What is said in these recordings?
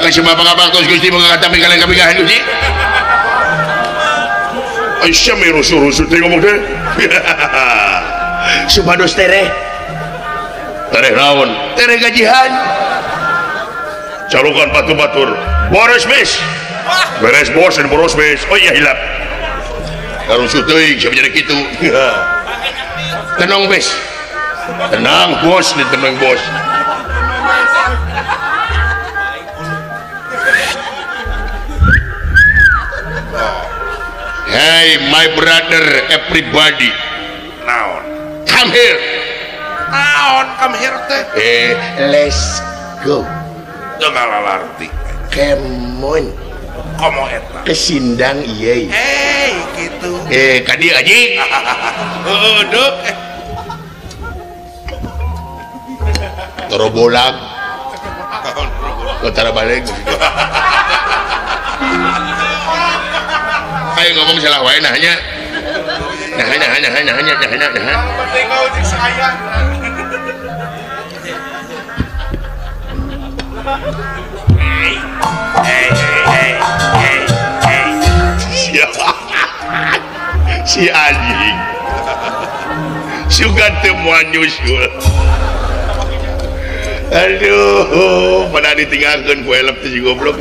Nyangakeun semua pangabaktos Gusti moga katampi kalian kapigahan Gusti. Aisyah rusuh-rusuh teh ngomong teh. Supados tereh. Tereh naon? Tereh gajihan. Carukan batu-batur. Boros bis. Beres bos dan boros bis. Oh iya hilap. Rusuh teuing siapa jadi kitu. Tenang bis. Tenang bos, nih tenang bos. Hey my brother, everybody. Naon? Come here. Naon come here teh? Let's go. Teu ngalalarti. Come on. Komo eta? Kesindang ieu. Hey, gitu. Ka dieu anjing. Heueuh deuk. Torobolang. Utara balik. Ayo ngomong salah wae nah nya. Nah nah nah nah nah nah nah. Penting mau cek saya. Hey hey hey hey hey. Si anjing. Sugan teu moal nyusul. Aduh, pada ditinggalkan ku elep teh si goblok.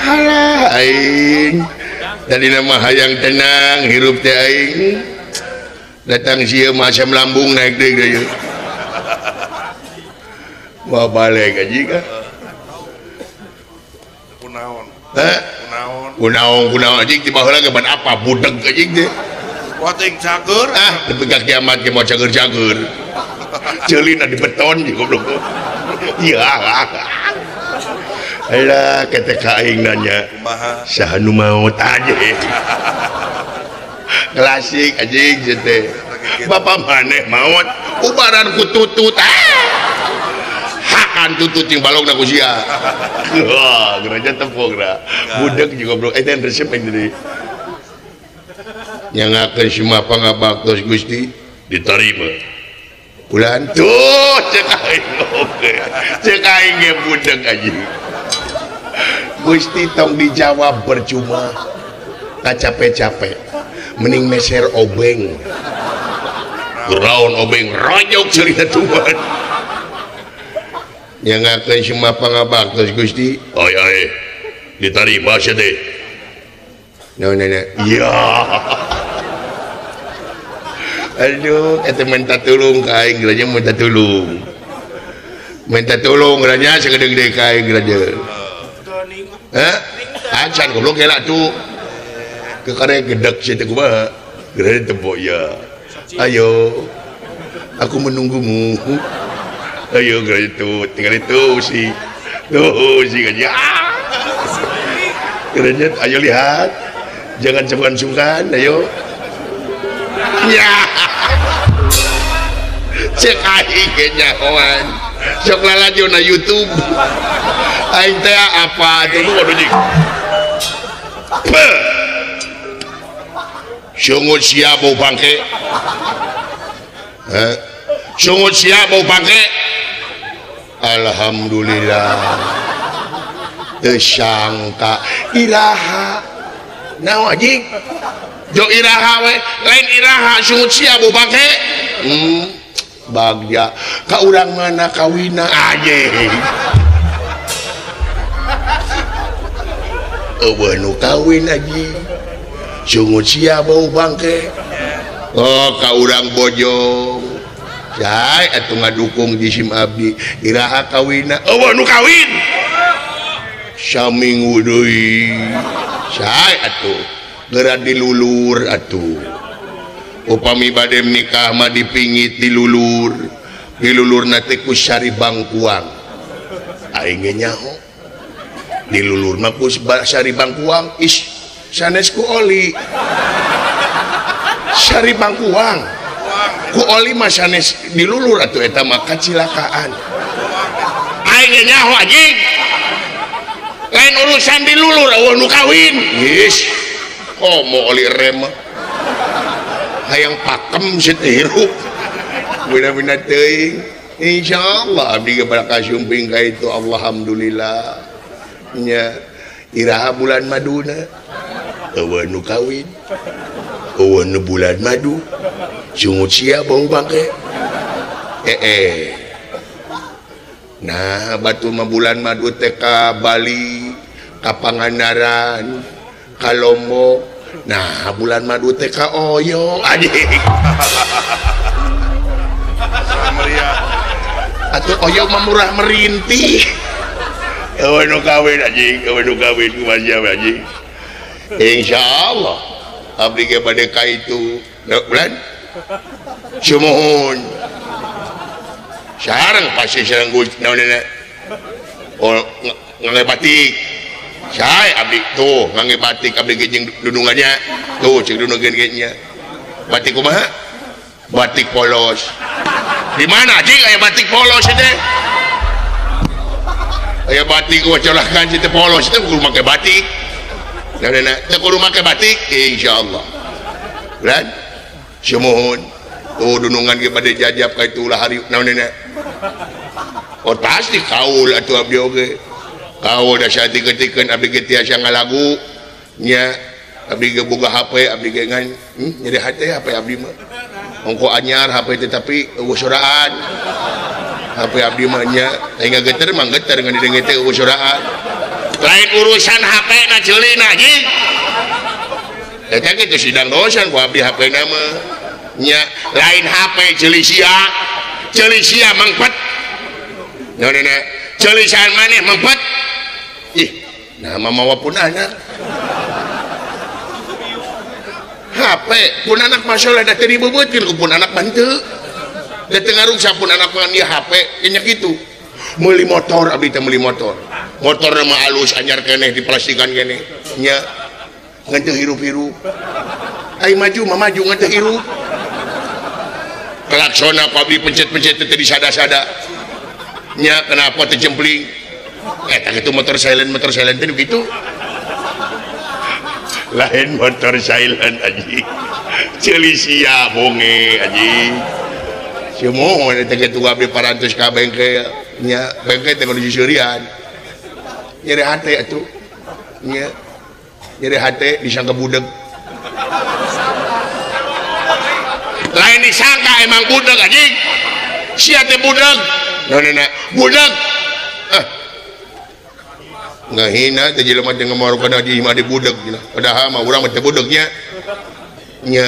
Alah aing. Tadi nama hayang tenang hirup teh aing. Datang sia mah asam lambung naik deui deui. Wah balik aja ka. Kunaon? Hah? Kunaon? Kunaon kunaon anjing ti baheula ge ban apa budeg anjing teh. Wah teuing cager. Ah, nepi ka kiamat ge moal cager-cager. Ceulina di beton jeung goblok. Iya. Alah ketek aing nanya. Kumaha? Saha nu maot anjing. Klasik anjing teh. Bapak maneh maot ubaran ku tutut. Hakan tutut jeung balongna ku sia. Wah, gereja tepung ra. Budeg jeung goblok eta resep aing deui. Nyangakeun semua pangabaktos Gusti diterima. Bulan tuh cek aing oge. Cek aing ge budeg anjing. Gusti tong dijawab percuma. Kacape-cape. Mending meser obeng. Geraon obeng rojok cerita Tuhan. Nyangakeun semua pangabaktos Gusti. Oi oi. Diterima sia teh. Naon nanya? Iya. Aduh, eta minta tulung ka aing geura minta tulung. Minta tulung geura nya sagede-gede ka aing geura. Hah? Acan goblok heula tuh. Kekare gedeg sia teh kumaha? Geura tepok ya. Ayo. Aku menunggumu. Ayo geura itu, tinggal itu si. Tuh si aja. Geura ayo lihat. Jangan sungkan-sungkan, ayo. Ya. Cek aing ge nyahoan. Sok lalajo na YouTube. Aing teh apa atuh nu waduh jeung. Sungut sia bau bangke. Heh. Sungut sia bau bangke. Alhamdulillah. Teu sangka iraha. Naon anjing? Jo iraha we, lain iraha sungut sia bau bangke. Bagja ka urang mana kawina anjing. Eueuh nu kawin anjing. Sungut sia bau bangke. Oh ka urang Bojong. Cai atuh ngadukung jisim abdi iraha kawina. Eueuh nu kawin. Saminggu deui. Cai atuh geura dilulur atuh. Upami bade nikah mah dipingit dilulur. Dilulurna teh ku sari bangkuang. Aing ge nyaho. Dilulur mah ku sari bangkuang. Is sanes ku oli. Sari bangkuang. Ku oli mah sanes dilulur atuh eta mah kacilakaan. Aing ge nyaho anjing. Lain urusan dilulur eueuh nu kawin. Is komo oli rem. Hayang pakem sit hirup. Bina-bina teuing. Insyaallah abdi ge bakal sumping ka itu alhamdulillah nya iraha bulan maduna eueuh nu kawin eueuh nu bulan madu sungut sia bau bangke nah batu mah bulan madu teh ka Bali ka Pangandaran ka Lombok nah bulan madu teh ka Oyo anjing atuh Oyo mah murah merintih eueuh nu kawin anjing eueuh nu kawin kumaha anjing insyaallah abdi ge bade ka itu bulan sumuhun sareng pasti sareng naon oh ngangge batik sae abdi tuh ngangge batik abdi ge jeung dudungannya tuh cek dudungan ge nya batik kumaha batik polos di mana anjing aya batik polos teh aya batik wacolahkan teh polos teh kudu make batik naon teh kudu make batik insyaallah bulan sumuhun tuh dunungan ge bade jajab ka itu ulah hari naon oh pasti kaul atuh abdi oge kaul da saeutik-eutikeun abdi ge tiasa ngalagu nya abdi ge boga HP abdi ge ngan nyeri hate HP abdi mah ongko anyar HP teh tapi eueuh soraan HP abdi mah nya hingga geter mah geter ngan didenge teh eueuh soraan lain urusan HP na ceulina anjing eta kitu sidang dosan ku abdi HP na mah nya lain HP ceuli sia mangpet naon ceuli sahan maneh mangpet ih nah mah mawa pun anak HP pun anak masalah da teu dibeubeutkeun ku pun anak mah henteu da teu ngaruksa pun anak mah ieu HP nya kitu meuli motor abdi teh meuli motor motorna mah alus anyar keneh diplastikan keneh nya ngan teu hirup-hirup ai maju mah maju ngan teu hirup klaksona ku abdi pencet-pencet teh disada-sada nya kenapa teh jempling eta kitu motor silent teh kitu lain motor silent anjing ceuli sia bonge anjing sumuhun eta kitu abdi parantos ka bengkel nya bengkel teh kudu sisurian nyeri hate atuh nya nyeri hate disangka budeg lain disangka emang budeg anjing sia teh budeg naon budeg ah ngahina teh jelema teh ngamarukeun di imah di budeg padahal mah urang mah teh budeg nya nya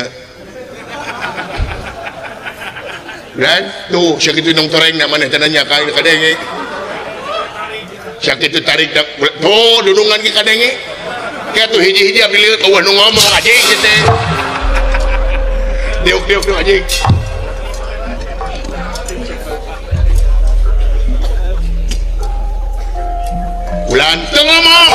dan tuh sakitu nong torengna maneh teh nanya ka kadenge sakitu tarik tuh dudungan ge kadenge kieu tuh hiji-hiji abdi lieur eueuh nu ngomong anjing teh diuk-diuk anjing bulan teu ngomong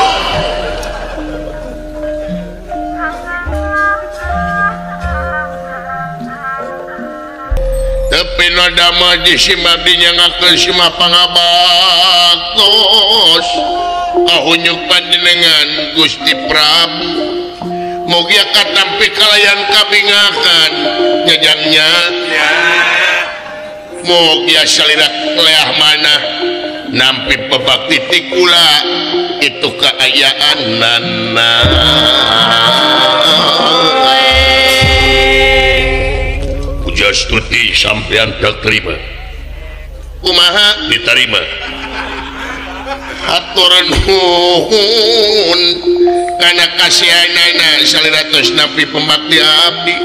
tepi noda mah di sima abdi nyangakeun sima pangabaktos kahunyuk panjenengan Gusti Prabu mugia katampi kalayan kabingakan jajangnya mugia salira leah manah nampi bebakti ti kula itu kaayaan nana Pujastuti sampean tak terima kumaha diterima hatur nuhun kana kasihanana salira tos nampi pembakti abdi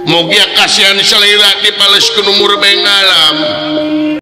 mugia kasihan salira dibales ku nu murbe ngalam.